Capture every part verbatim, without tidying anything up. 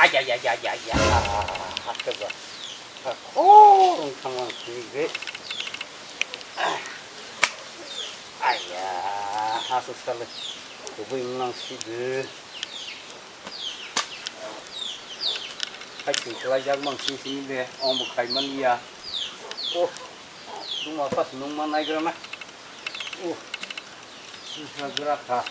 Ya, ya, ya, ya, ya. Ah, hakkhe ba. Khorang thangma sini ge. Aya, hasu sale. Kubui nang sidi. Hai twi khlai jak mang sini sini de. Ong bo khai man ya. Oh. Nung ma pas nung ma nai gra na. Uh, sisa gerak ha.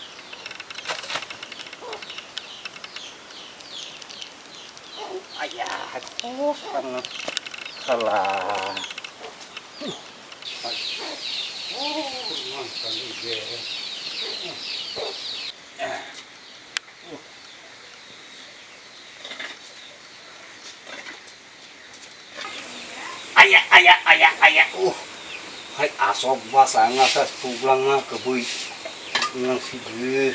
Ayah, kos kan salah. Oh, mang kali je. Aya, aya, aya, aya. Uh. Hai asok basa ngasa puglangma kebui. Ngang sidi.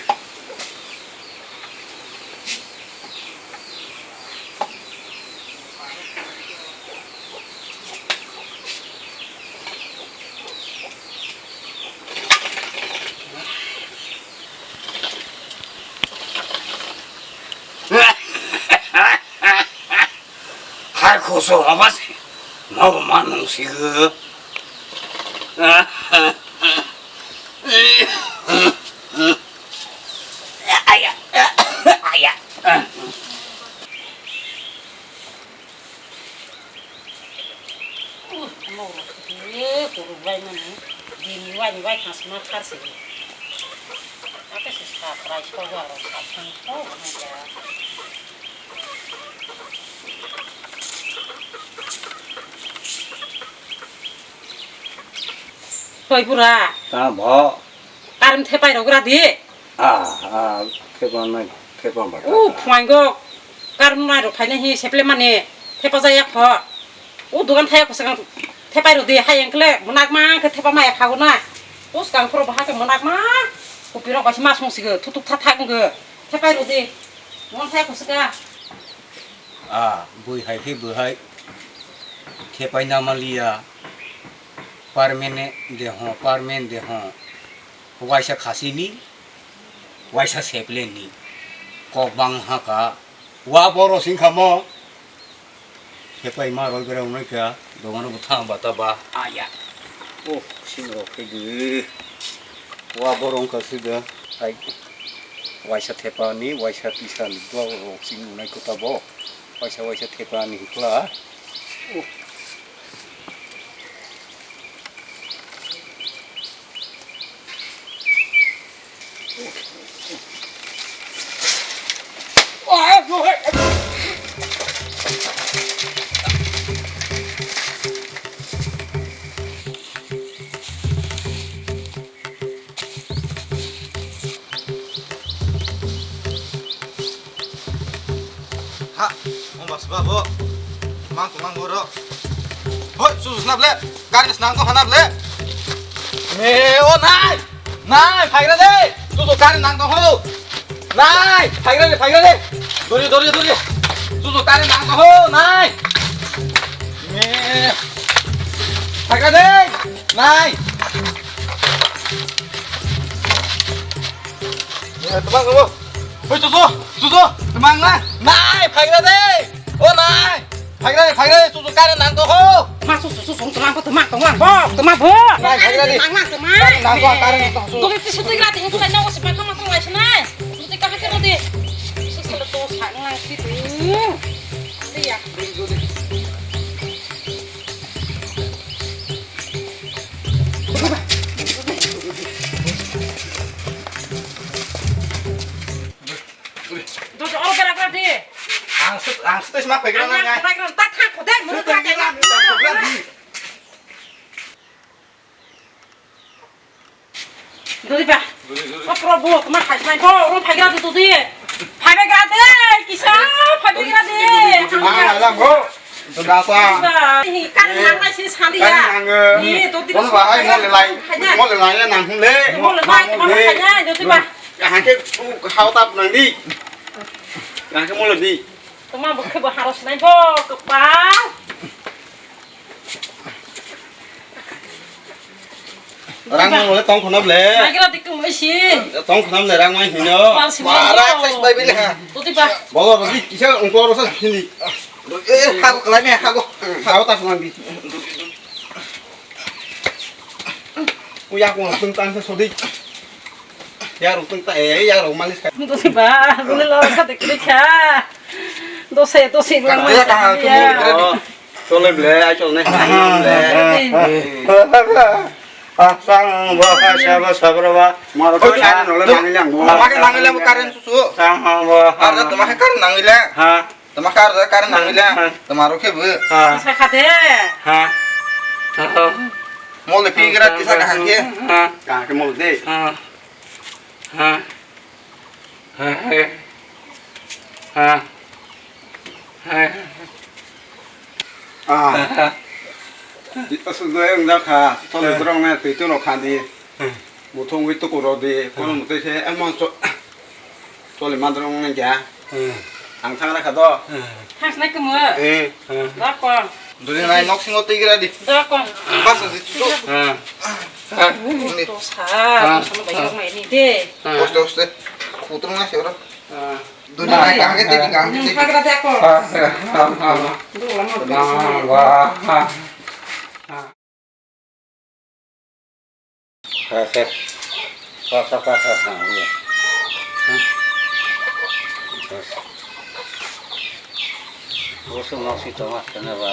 Hai khoso abas. Nobo manung sigo. Aya, aya. Norok khe kwrwnglaimani bini waini waithang sima pharsi. Ake se saprai sogo aro sapsang sogo hwnjak. Toi pura. Ta bo. Karim thepai rok gra di. Ah, ah, thepa nai, thepa bata. U phuaingo karmai rok phaina hi seple mani thepa jaya kho. U dogan thaya kho swkang thepai rw di hai engkle mwnakma khe thepa maya khago na. U swkang phoro baha khe mwnakma kopi rok bai se ma song sigo thutuk tha thak wnggo thepai rw di. Mon thaya kho swkang. Ah, bui hai khe bui hai thepai na maliya. Permanent de ho, permanent de ho. Waisa khasini, waisa sepleni kok bang haka. Wa boro singkha mo. Hepai ma roi bera unai kha. Dongano butha bata ba. Aya. Oh, sing rok khe de. Wa boro wngkha sida. Hai. Waisa thepani, waisa tisani. Dua rok sing unai kota bo. Waisa, waisa thepani hikla. Oh. Ha, mong bas ba bo. Mang tu mang boro. Hoi, susu snap le. Kari snang to hanap le. Eh, o nai. Nai, phaigra de. Susu kari nang to ho. Nai, phaigra de, phaigra de. Dori, dori, dori. Susu kari nang to ho, nai. Eh. Phaigra de. Nai. Eh, tebak kamu. Hoi, susu, susu, tebak nai. Nai, phaigra de. O nai. Phaigra de, phaigra de, susu kari nang to ho. Ma susu, susu, tebak bo, tebak, tebak bo, tebak bo. Nai, phaigra de. Nang, nang, tebak. Kari nang to, kari nang to, susu. Tuli ti susu gra de, tuli nang si ma kama tong lai sinai. Tuli ka ha kero de. Susu le to sa nang si de. Iya. Dojo oro berak rak di. Ang sut, ang sut ma pegra nang ngai. Ang berak rak ta thang khode muru ta kaya. Dodi ba. O Prabhu, tuma khai khai bo, oro phaigra di dodi. Phaigra de, kisa, phaigra de. Ang alam bo. Gasa. Hi, kan nang nai si sandi ya. Kan nang. Hi, dodi. Mon bahai mo le lai. Mo le lai nang hum le. Mo le lai, mo le lai, dodi ba. Hake hau tap nang di. Hake mo le di. Tuma bo khe bo haros nai bo, kepal. Rang mang le tong khonam le. Nagira dikung isi. Tong khonam le rang mang hino. Mal si Mara mal. Size bai bini ha. Tuti ba. Bolo rodi kisa ungko rosa hini. Eh, ha ko kalai me ha ko. Ha ko ta khonam bi. Uya ko tung tan sa sodi. Ya ro tung ta e ya ro malis ka. Tuti ba. Buni lo ka dikri kha. Dose dose lang. Ka ya ka ha ko. Chole ble, ai chole ne. Asang bo ha saba sabra ba. Maro ko ani nole nangile ang bo. Toma khe nangile bo current susu. Sang ha bo. Ar toma khe current nangile. Ha. Toma khe ar current nangile. Ha. Toma ro khe bo. Ha. Sa kha de. Ha. Mol de pigra kisa ka ha khe. Ha. Ka khe mol de. Ha. Ha. Ha. Ha. Ha. Ah. Aswk doi wng jak kha, tole borok nai twi twi rok kha di. Muthung wi tuku rw di, kono mutwi se emon cho-, choli mandrong wng ya. Ang thang rakha do. Thang sinai kumu. Eh. Dako. Duri nai nok singo twi gira di. Dako. Bas si tu. Ni to sa, to sa no bai yok mai ni de. Oste, oste. Kutung na se ora. Duri nai kang ke te, kang ke te. Pagra dako. Dula mo. Kha khe. Kha kha kha kha kha. Bo se nok si tongma khe na ba.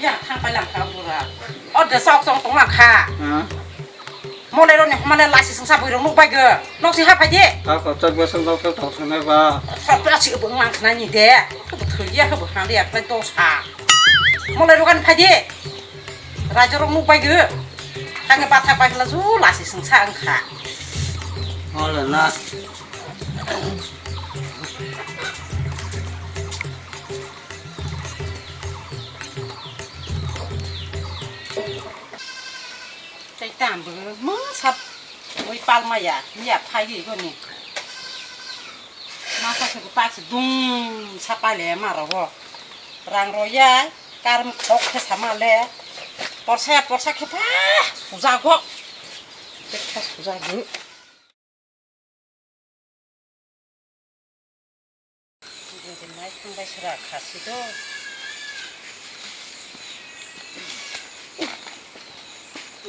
Ya, thang pai lang kha bura. O de sok song tong lang kha. Mole roni homa le lasi sengsa bui rok nuk bai ge. Nok si ha phai di. Ha, kochak bwswk nok se tong thangna ba. Sot pura si bung lang khna ni de. Khe bo thoi ya, khe bo hang de ya, khe to sa. Mole rok ani phai di. Rajo rok nuk bai ge. Khange bathak bai khla ju lasi sengsa ang kha. Mole na. Tei tamo mung sap ui palmaya, miya phai ui goni. Masa se tak se dung sapai le ma ro. Rang ro ya, kar khok khe sama le. Porsa ya porsa khe pha sujago. Pha sujago. Jodi mai thang bai sra khasi do.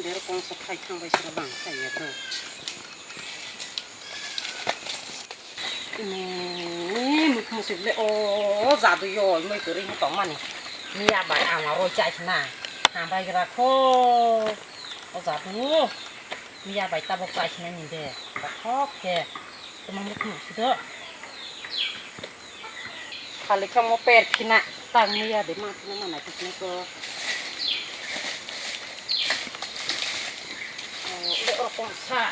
Bero kongsa phai thang bai sra bang khai ya do. Ini muk musik le o jadu yo moi kori mo tong mani. Miya bai ama roi chai na. Hambai gra kho. O jadu. Miya bai tabok chai sinai ni de. Bathok khe. Tuma muk muk si do. Khali khe mo per khina. Tang miya de ma khina ma nai khina ko. O, le oro kongsa.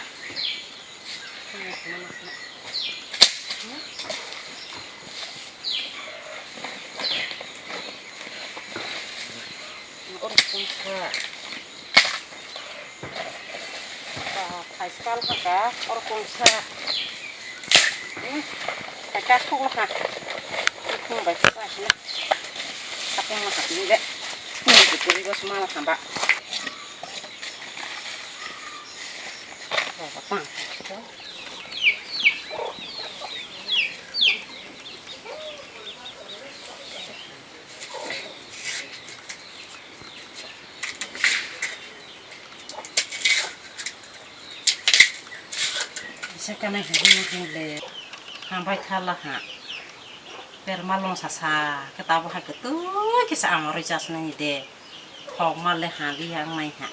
Oro kongsa. Ba, thai sal haka, oro kongsa. Hmm, thai ka thok haka. Thok bai ka sina. Thok haka ni le. Ni ko ri bas ma hamba. Ba, ba, pang. Bisa kana hini hini le. Hambai thala ha. Perma long sasa. Ketabo ha ketui kisa amoroi chasnai de. Thok ma le ha li yang nai ha.